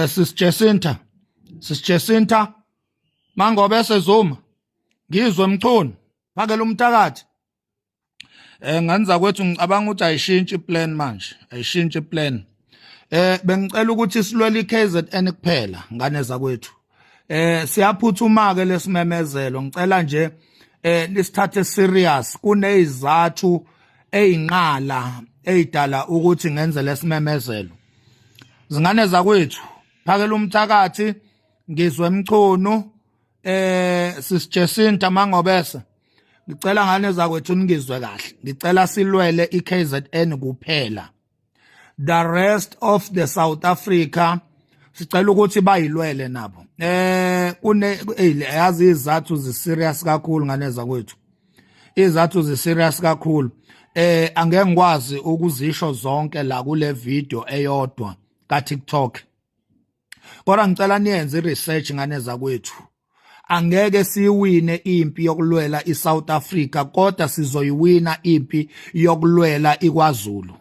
Sis Jacinta, Sis Jacinta Mangobese Zuma, Ngizwe Mchunu, Phakela Umthakathi. Nganza kwethu, ngicabanga ukuthi ayishintshi iplan manje, ayishintshi iplan. Bengicela ukuthi silwele iKZN kuphela, ngane zakwethu. Siyaphuthuma ke lesimemezelo, ngicela nje lisithathe serious. Kunezizathu ezinqala ezidala ukuthi ngenze lesimemezelo. Zingane zakwethu, Phakela Umthakathi, Ngizwe Mchunu, Sis Jacinta Mangobese, ngicela ngane zakwethu ningizwe kahle. Ngicela silwele iKZN kuphela. The rest of the South Africa sicela ukuthi bayilwele nabo. Kune yazi izathu zi serious kakhulu, ngane zakwethu, izathu zi serious kakhulu. Angeke ngikwazi ukuzisho zonke la kule video eyodwa ka TikTok, kodwa ngicela niyenze i-research, ngane zakwethu. Angeke siwine impi yokulwela iSouth Africa, kodwa sizoyiwina impi yokulwela iKwaZulu.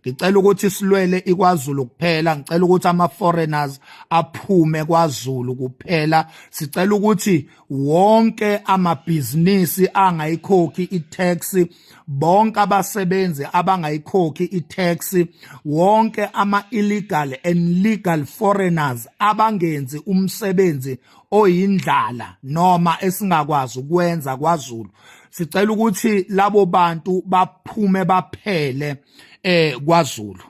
Ngicela ukuthi silwele iKwaZulu kuphela. Ngicela ukuthi ama foreigners aphume kwaZulu kuphela. Sicela ukuthi wonke amabhizinisi angayikhokhi itax, bonke abasebenzi abangayikhokhi itax, wonke ama illegal and legal foreigners abangenzi umsebenzi oyindlala noma esingakwazi ukwenza kwaZulu, sicela ukuthi labo bantu baphume baphele kwaZulu.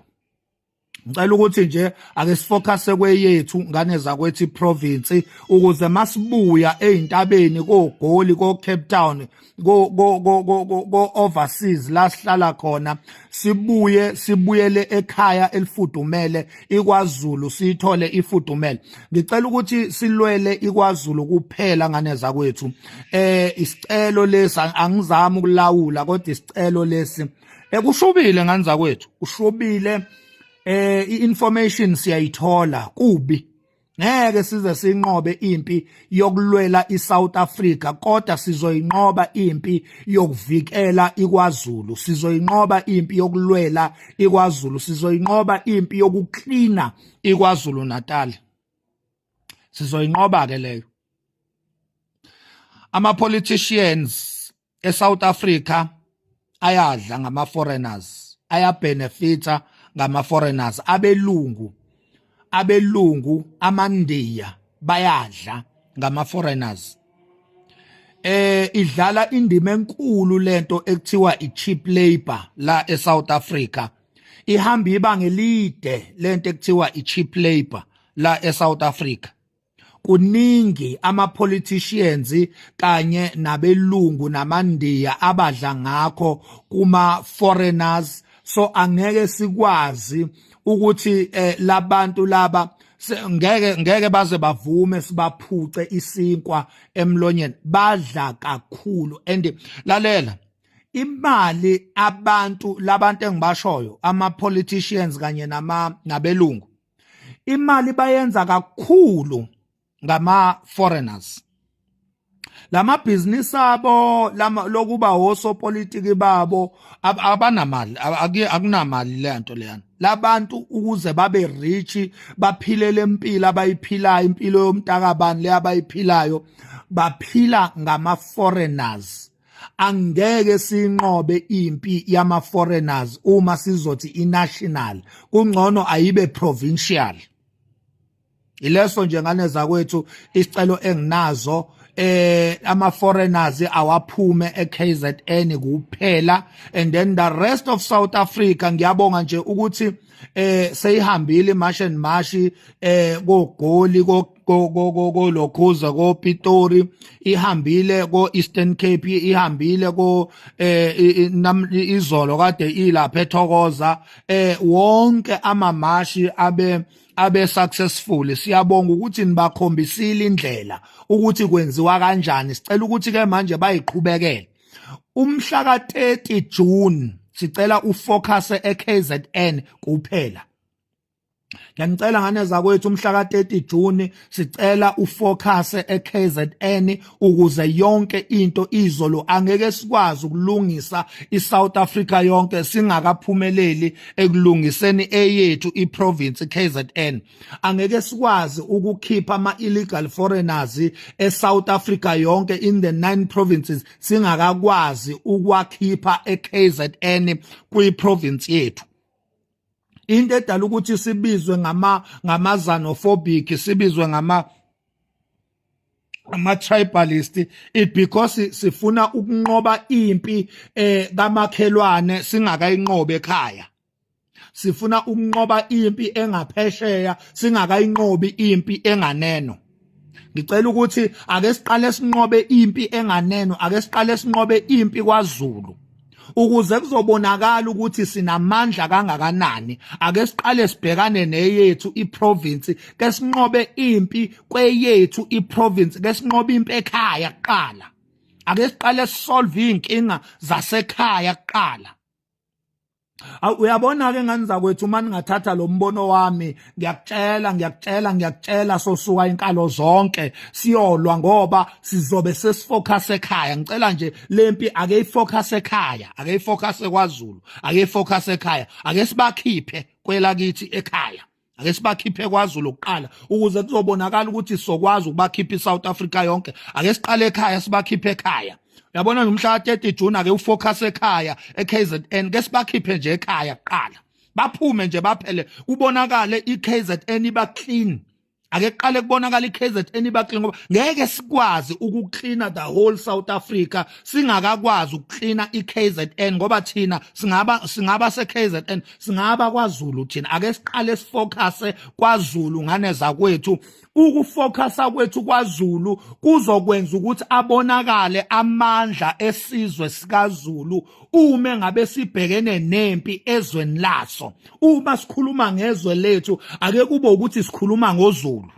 Ngicela ukuthi nje ake sifocus kweyethu, ngane zakwethu, iprovince, ukuze masibuya ezintabeni koGoli, ko Cape Town, ko overseas la sihlala khona, sibuye sibuyele ekhaya elifudumele iKwaZulu, siyithole ifudumele. Ngicela ukuthi silwele iKwaZulu kuphela, ngane zakwethu. Isicelo lesi, angizami ukulawula, kodwa isicelo lesi. Ekushubile, ngane zakwethu, kushubile. I-information siyayithola kubi. Ngeke size sinqobe impi yokulwela iSouth Africa, kodwa sizoyinqoba impi yokuvikela iKwaZulu. Sizoyinqoba impi yokulwela iKwaZulu. Sizoyinqoba impi yokuklina iKwaZulu Natal. Sizoyinqoba ke leyo. Ama politicians eSouth Africa ayadla ngama foreigners, ayabenefita ngama foreigners. Abelungu, amaNdiya bayadla ngama foreigners. Idlala indima enkulu lento ekuthiwa i-cheap labor la eSouth Africa. Ihamba ibanga elide lento ekuthiwa i-cheap labor la eSouth Africa. Kuningi ama politicians kanye nabelungu namaNdiya abadla ngakho kuma foreigners, so angeke sikwazi ukuthi labantu laba ngeke baze bavume sibaphuce isinkwa emlonyeni. Badla kakhulu. And lalela, imali abantu labantu engibashoyo, ama politicians kanye nama nabelungu, imali bayenza kakhulu ngama foreigners. Lamabhizinisi abo lama lokuba osopolitiki babo abanamali, akunamali le nto leyana. Labantu ukuze babe rich, baphile lempilo abayiphilayo, impilo yomntakabani le abayiphilayo, baphila ngama foreigners. Angeke sinqobe impi yama foreigners uma sizothi i-national, kungcono ayibe provincial. Ileso nje, ngane zakwethu, isicelo enginazo. Ama foreigners awaphume eKZN kuphela and then the rest of South Africa. Ngiyabonga nje ukuthi seyihambile March and March koGoli, ko ko ko lokhuza, ko Pitori, ihambile ko Eastern Cape, ihambile ko izolo kade ilapha eThokoza. Wonke amamashi abe successful. Siyabonga ukuthi nibakhombisile indlela ukuthi kwenziwa kanjani. Sicela ukuthi ke manje bayiqhubekele. Umhla ka 30 June sicela ufocus eKZN kuphela. Ngiyanicela ngane zakwethu, umhla ka-30 June sicela ufocus eKZN ukuze yonke into izolo. Angeke sikwazi ukulungisa iSouth Africa yonke singakaphumeleli ekulungiseni eyethu iprovince KZN. Angeke sikwazi ukukhipha ama illegal foreigners eSouth Africa yonke in the nine provinces singakakwazi ukwakhipha eKZN, kwi-province yethu. Into edala ukuthi sibizwe ngama xenophobic, sibizwe ngama tribalist, it because sifuna ukunqoba impi kamakhelwane singakayinqobe ekhaya. Sifuna ukunqoba impi engaphesheya singakayinqobi impi enganeno. Ngicela ukuthi ake siqale sinqobe impi enganeno, ake siqale sinqobe impi kwaZulu ukuze kuzobonakala ukuthi sinamandla kangakanani. Ake siqale sibhekane neyethu iprovince, ke sinqobe impi kweyethu iprovince, ke sinqobe impi ekhaya kuqala. Ake siqale sisolve inkinga zasekhaya kuqala. Uyabona ke ngani zakwethu, uma ningathatha lo mbono wami, ngiyakutshela, ngiyakutshela, ngiyakutshela, sosuka inkalo zonke siyolwa ngoba sizobe sesifocus ekhaya. Ngicela nje lempi ake ifocus ekhaya, ake ifocus kwaZulu, ake ifocus ekhaya, ake sibakhiphe kwelakithi ekhaya, ake sibakhiphe kwaZulu kuqala ukuze kuzobonakala ukuthi sokwazi ukubakhipha iSouth Africa yonke. Ake siqale ekhaya, sibakhiphe ekhaya. Uyabona nje, umhla ka-30 June ake ufocus ekhaya eKZN, ke sibakhiphe nje ekhaya kuqala, baphume nje baphele, kubonakale iKZN iba clean. Ake kuqale kubonakala iKZN iba clean ngoba ngeke sikwazi ukucleana the whole South Africa singakakwazi ukucleana iKZN, ngoba thina singaba seKZN, singaba kwaZulu thina. Ake siqale sifocus kwaZulu ngane zakwethu. Ukufocusa kwethu kwaZulu kuzokwenza ukuthi abonakale amandla esizwe sikaZulu uma ngabe sibhekene nempi ezweni laso. Uma sikhuluma ngezwe lethu, ake kube ukuthi sikhuluma ngoZulu,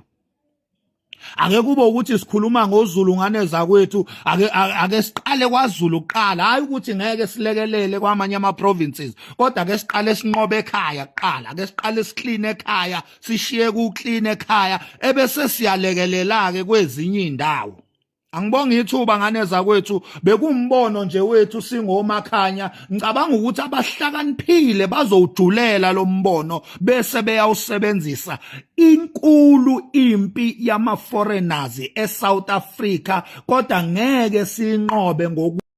ake kube ukuthi sikhuluma ngoZulu ngane zakwethu. Ake siqale kwaZulu kuqala. Hayi ukuthi ngeke silekelele kwamanye ama provinces, kodwa ake siqale sinqobe ekhaya kuqala, ake siqale siclean ekhaya, sishiye ku clean ekhaya, ebese siyalekelela ke kwezinye indawo. Angibonga ithuba ngane zakwethu, bekumbono nje wethu singomakhanya. Ngicabanga ukuthi abahlakaniphile bazowujulela lo mbono bese beyawusebenzisa. Inkulu impi yama foreigners eSouth Africa, kodwa ngeke sinqobe ngoku